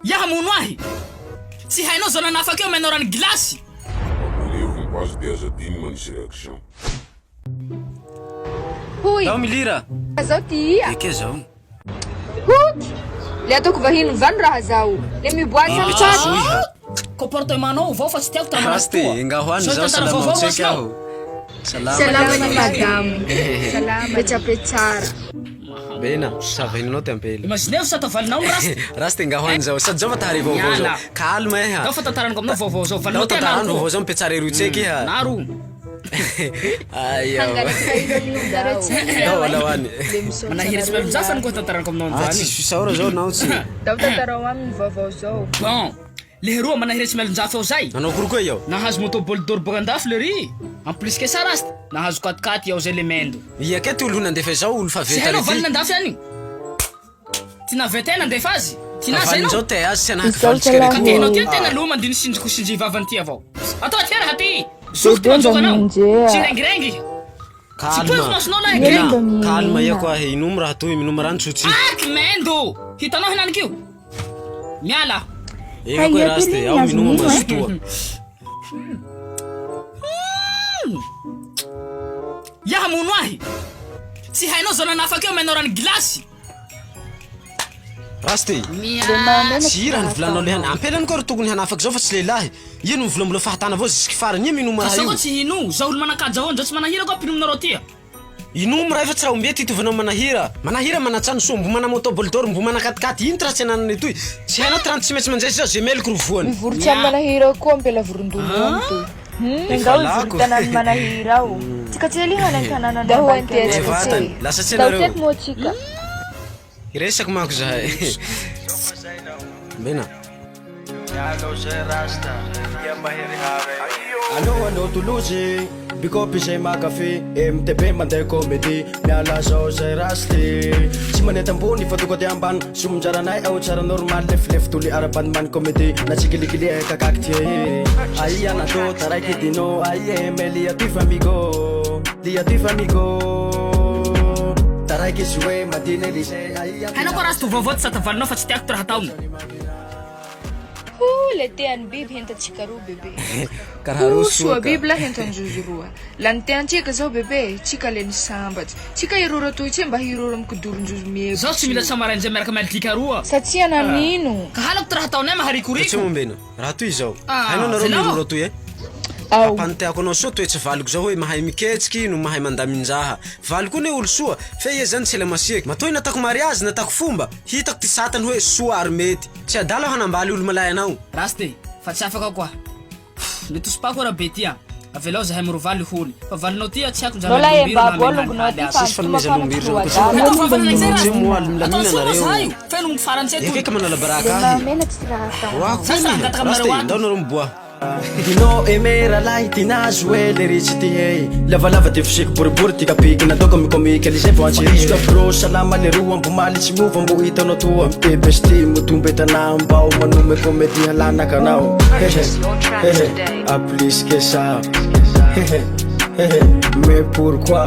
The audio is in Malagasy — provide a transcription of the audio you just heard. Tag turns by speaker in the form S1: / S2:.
S1: Ia hamono ahy? Tsy hainao zao nanafaka eo omenao rano gilasy.
S2: Mampalahelo ny base de aza adino manisy réaction.
S3: Hoy.
S4: Tao milira.
S3: Zao ty ia.
S4: Eke zao.
S3: Hoky. Le ataoko vahiny vano raha zao. Le miboatsy
S4: Ebe
S3: amin'ny
S4: tsy azo iha.
S1: Comportement nao ovao fa tsy tiako tramana
S4: Raste,
S1: toa.
S4: engaho any
S1: Zao
S4: zaho
S1: tantara
S4: salama
S1: vaovao
S4: tseky
S1: rosinao.
S4: aho. Salama.
S3: Salama ny madamo. Salama. Petsapetsara.
S4: Bena, savahinao ty ampela.
S1: Imaginez sa tavalinao ny rasta.
S4: Raste engaho any zao. Sady zao fa tahare vaovao zao.
S1: Miala.
S4: Calme iha.
S1: Tao fa tantaraniko aminao vaovao zao.
S4: Tao
S1: Valinao ty
S4: tantarano
S1: anaroko.
S4: vaovao zao mipetsara eroa tseky iha.
S1: Naro.
S4: Aia.
S3: Hangalaka
S4: Tao alao any.
S1: Manahira tsy mialon-jafy any koa tantaraniko aminao
S4: Ah,
S1: androany.
S4: tsisy fisaora zao nao tsy.
S3: Dao tantarao aminy vaovao zao.
S1: Bon. Lehiroa manahira tsy mialon-jafy ao zay.
S4: Nanao akory koa iao?
S1: Nahazo moto bol d'or boaka andafy lery. En plus que ça rasta, nahazo katikaty ao zay le mendo.
S4: Ia kay ty olo nandefa izao olo fa
S1: Tsy
S4: veta
S1: hainao
S4: rety.
S1: valiny andafy any. Ty naveta e nandefa azy. Ty nazy
S4: Valiny
S1: hainao.
S4: zao te azy tsy hanahaky
S5: Izao
S4: valitsika
S5: zalahy
S4: rety.
S1: Ka tehinao ty
S5: ô.
S1: tena loha mandiny sinjiko sinjy vavany ty avao. Atao aty raha ty. Zoko ty
S5: Bebe
S1: manjoka
S5: mba
S1: anao.
S5: minjea.
S1: Tsy rengirengy. Tsy poiko
S4: Calme.
S1: masonao lahy
S5: Bebe
S1: gregny.
S5: mba
S4: Bena, calme ia
S5: mihena.
S4: koa he. Inomy raha toy, minomy rano tsotsy.
S1: Aky mendo. Hitanao henaniky io. Miala.
S4: Eka
S5: Hay
S4: koa
S5: eto
S4: raste,
S5: ry
S4: ao
S5: azo
S4: minoma
S5: mino eh.
S4: mazotoa.
S1: Ia hamono ahy. Tsy hainao zao nanafaka eo omenao rano gilasy.
S4: Raste,
S5: Le mahamena
S4: tsy
S5: tsy
S4: i raha
S5: raha
S4: nivolanao le hany.
S5: ataonao.
S4: Ampelany koa ro tokony hanafaka zao fa tsy lehilahy. Ia no mivolambola fahatana avao jusque farany. Ia minomy
S1: Ka
S4: raha
S1: zao
S4: io.
S1: koa tsy hino. Zao olo manakaja avao, ndrao tsy manahira koa mpinominareo ty.
S4: Inomy raha efa tsy raha ombia ty itovinao manahira. Manahira manatsano soa, mbo mana moto bol d'or, mbo mana katikaty. Ino ty raha tsy ananany toy? Tsy hainao ty rano tsy maintsy manjay zao, gemeloko ro voany.
S5: Mivory tsy any manahira koa ampela vorondolo eo toy.
S4: Efa
S6: Engao
S4: lako.
S6: hivory tanàn'i Manahira ao. Tsika tsy ely hany an-tanànan'i
S5: Dao
S6: ambadika
S5: andeha
S6: eo.
S5: tsika
S4: Efa
S5: tsy.
S4: atany. Lasa tsy
S5: Dao
S4: nareo.
S5: teto moa tsika.
S4: Hiresaka manko zahay. Mbena.
S7: Allo allo Toulouse, bikopy izay mankafy MTB mandeha comédie, miala zao zay rasty Tsy manety ambony fa tonga de ambany Somonjaranay ao tsara normal Lefilefy toly ara-banimany comédie Na tsikilikily eh kakaky ty eh Aia Nato taraiky Dino Aia Emelia ty famigo Lia ty famigo Taraiky Zoé Madine Elise Aia
S1: Hainao koa raha vaovao tsy sata valinao fa tsy tiako ty raha ataony.
S5: Ho le tean'ny biby hentantsika roa bebe.
S4: Karaha
S5: Ho
S4: reo
S5: soa
S4: soa ka.
S5: biby la hentan-jozo roa. La ny teantsika zao bebe, tsika le nisambatsy. Tsika hiroro toy tse mba hiroro amy kidoron-jozo
S1: Zaho tsy mila
S5: miebotsy io.
S1: samarain-jay miaraka amy alika roa.
S5: Satsia nanino?
S1: Ka halako ty raha ataonay
S4: Fa tsy
S1: maharikoriko.
S4: mombena. Raha toy izao.
S1: Ah,
S4: Hainao nareo
S1: velao.
S4: miroro toy eh?
S5: Ao.
S4: Ampaniteako anao soa toetsy valiko zao hoe mahay miketsiky no mahay mandamin-jaha. Valiko anie olo soa, fe ie zany tsy ela masiaky. Matoa natako mariazy, natako fomba, hitako ty satany hoe soa ary mety. Tsy adala aho hanambaly olo malay anao.
S1: Raste, fa tsy afaka koa. Nitosipako raha be ty a. Avelao zahay mirovaly holy. Fa valinao ty a tsy haiko
S6: Nao
S1: njamay
S6: lahy
S1: lombiro na
S6: embabo ao
S1: amenany
S6: longonao
S1: haly
S6: ty
S1: azy.
S6: fa
S4: Tsisy fanomezana
S6: antomafana
S4: lombiro
S6: tsy
S4: zany
S6: ho
S4: koa tsy
S6: adala.
S1: Atao fahavalana izay
S4: Tsy
S1: Raste.
S4: moa aly
S1: Atao
S4: milamina
S1: soa
S4: nareo.
S1: zahay io. Feno omby farany tsay toy.
S4: Ekeka manala
S5: Le
S4: baraka ahy.
S5: mahamena tsy raha ataonao.
S4: Roako
S1: Za tsy raha hangataka
S4: Raste,
S1: aminareo ato.
S4: ndao nareo miboaha.
S7: Dino aimé rahalahy tiana jouer le ry tsy ty hey Lavalava ty fisiky boribory ty kapiky nataoko mikomika le zay vao antsiriko Bro salama le roa ambomaly tsy miova mbo hitanao toa MTB sy ty motombe tanà mbao manome comédie halanaka anao Hehe hehe à plus que ça hehe hehe mais pourquoi.